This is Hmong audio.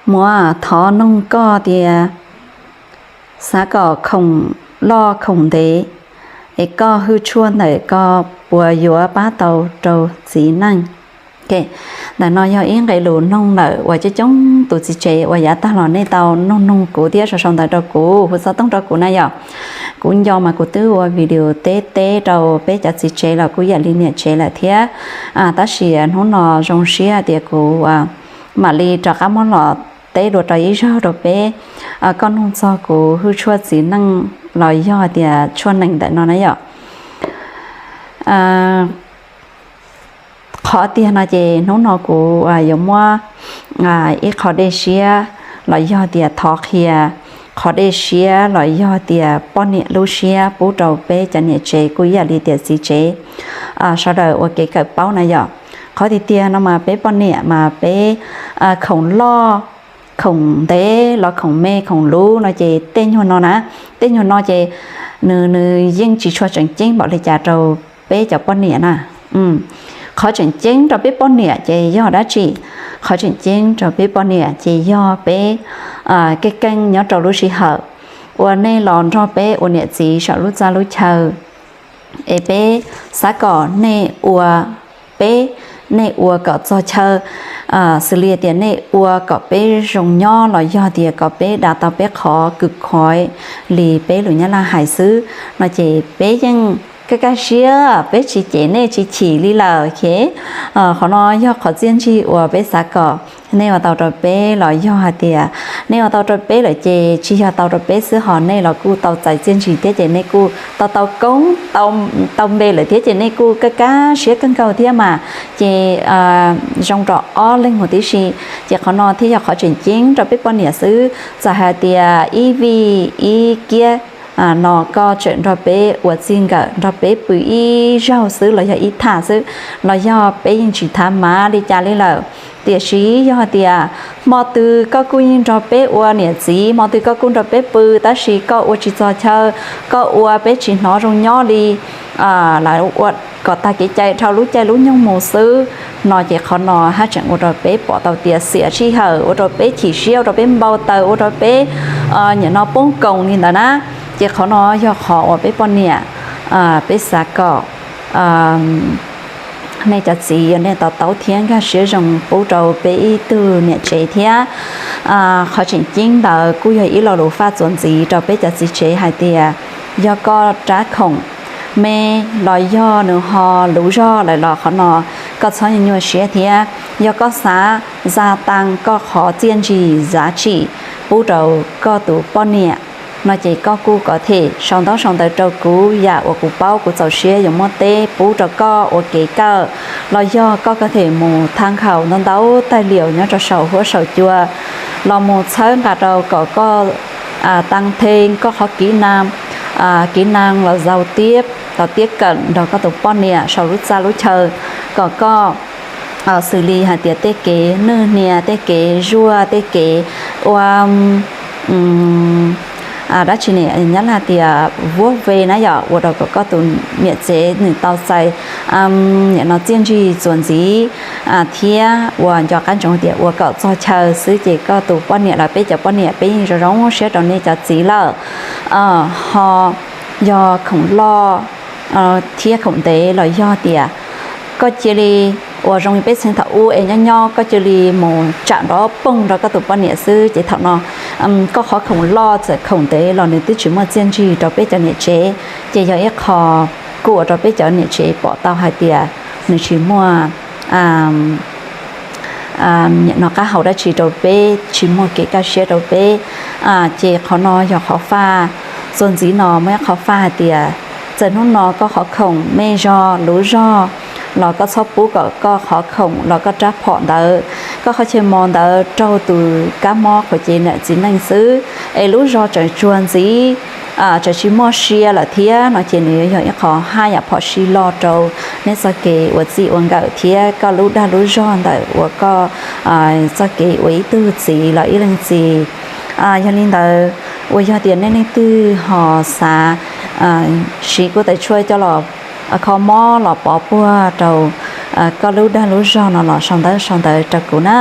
Muab thov noog koj tias xav kom khoom loj khoom ntev, es koj hwj tshuaj ntawm ko puas yuav pab tau rau txiv neej? Ntawm no yog ib nqe lus noog lawm uas coob coob tus txiv tsev uas yav tag los nej tau noog noog kuv thiab sau sau ntawv rau kuv, hu xov tooj rau kuv na yom. Kuv nco mas kuv twb ua video teb teb rau peb cov txiv tsev los kuj yam li niam tsev lawm thiab. Tab sis hnub no zoo siab tias kuv mam li rov qab muab los teb dua rau ib zaug rau peb, koj noog txog kuv hwj tshuaj txiv neej los yog tias tshuaj nees ntawm no na yom. Qhov tiag no ces hnub no kuv yuav muab ib qho dej siab los yog tias thov qhia qhov dej siab los yog tias poj niam lub siab pub rau peb cov niam tsev kuj yam li tias txiv tsev sawv daws ua kev kawm paub na yom. Qhov tiag tiag no mas peb poj niam mas peb khoom loj khoom ntev los khoom me khoom luv no ces tej nyuag no na, tej nyuag no ces nws nws yeej tsis tshua tseem ceeb npaum li cas rau peb cov poj niam na. Qhov tseem ceeb rau peb poj niam ces yog dab tsi? Qhov tseem ceeb rau peb poj niam ces yog peb keej keej nyob rau lub sij hawm uas nej los nrog peb ua niam txiv saum lub txaj lub chaw, es peb xav kom nej ua, peb, nej ua kom txog chaw, xws li tias nej ua kom peb zoo nyob los yog tias kom peb dav tau peb qhov kws khuav li peb lus Nyab Laj hais xwb no ces peb yeej kaj kaj siab, peb tsis cem nej tsis chim li lawm. Qhov no yog qhov txiaj ntsig uas peb xav kom nej ua tau rau peb los yog hais tias nej ua tau rau peb lawm ces tsis yog tau rau peb xwb ho nej los kuj tau txais txiaj ntsig thiab ces nej kuj tau tau koob tau npe lawm thiab ces nej kuj kaj kaj siab kawg nkaus thiab mas. Ces zoo rau ob leeg huv tib si. Ces qhov no thiaj yog qhov tseem ceeb rau peb poj niam xwb. Txawm hais tias ib vij ib kiab no koj tseem nrog peb ua txij nkawm nrog peb pw ib zaug xwb los yog ib thaj xwb los yog peb yeej tsis thav mav li cas li lawm. Tiam sis yog tias hmo twg koj kuj yeej nrog peb ua niam txiv, hmo twg koj kuj nrog peb pw tab sis koj ua tsis txog chaw, koj ua peb tsis hnov zoo nyob li, lawv ua kom tag kev cai dhau lub caij lub nyoog mus xwb no ces qhov no haj tseem ua rau peb pom tau tias xiam sij hawm, ua rau peb chim siab, ua rau peb npau taws, ua rau peb nim no poob koos li ntawd na. Ces qhov no yog qhov uas peb poj niam peb xav kom nej cov txiv yog nej to taub thiab nkag siab zoo pub rau peb ib tug niam tsev thiab. Qhov tseem ceeb ntawd kuj yog ib lo lus faj txuas ntxiv rau peb cov txiv tsev hais tias yog koj rab khoom me los yog nws ho luv zog lawm los qhov no koj txhob nyuaj siab thiab. Yog koj xav za tas koj qhov txiaj ntsig zav tsim pub rau koj tus poj niam no ces koj kuj kom them sau ntaub sau ntawv rau kuv, yam uas kuv paub kuv txaus siab yuav muab teb pub rau koj ua kev kawm los yog koj kom them mus tham nkhaus ntau ntau taig lias nyob rau saum huab saum cua los mus txhawb nqa rau kom koj tas the koj qhov kiv na, kiv na los zaus tiab, los tiab kawm nrog koj tus poj niam saum lub txaj lub chaw kom koj xws li hais tias tej kev nwj hnia, tej kev zuaj, tej kev ua dab tsi ne, Nyab Laj tias vuab ve na yom, ua rau kom koj tus niam tsev nws tau txais nim no txiaj ntsig txuas ntxiv thiab ua nco qab ntsoov tias ua kom txog chaw xwb ces koj tus poj niam los peb cov poj niam peb yeej zoo zoo siab rau nej cov txiv lawm. Ho yog khoom loj thiab khoom ntev los yog tias koj cia li ua zoo li peb txheej thaum ub es nyob nyob koj cia li mus tsam nrov poog rau koj tus poj niam xwb ces thaum no koj qhov khoom loj txawm khoom ntev los nws twb tsis muaj txiaj ntsig rau peb cov niam tsev. Ces yog ib qho kuj ua rau peb cov niam tsev pom tau hais tias nws tsis muaj nim no qab hau dab tsi rau peb, tsis muaj kev kaj siab rau peb. Ces qhov no yog qhov faj txuas ntxiv no muaj ib qhov faj hais tias txawm hnub no koj qhov khoom me zog luv zog los koj txhob pub kom koj qhov khoom los koj rab phom ntawd, koj qhov chaw mos ntawd raug tus kab mob qhuav cev ntawm txiv neej xwb es lub zog tseem tsuag ntxiv, tseem tsis muaj sia lawm thiab no ces nws yuav yog ib qho haj yam phom sij loj rau nej txoj kev ua txij ua nkawm thiab koj lub dag lub zog ntawm uas koj txoj kev ua ib tug txiv los ib leej txiv. Yog li ntawd, uas yog tias nej leej twg ho xav siv kuv tais tshuaj coj los kho mob los pov puag rau koj lub dag lub zog no los sau ntawv sau ntawv rau kuv na.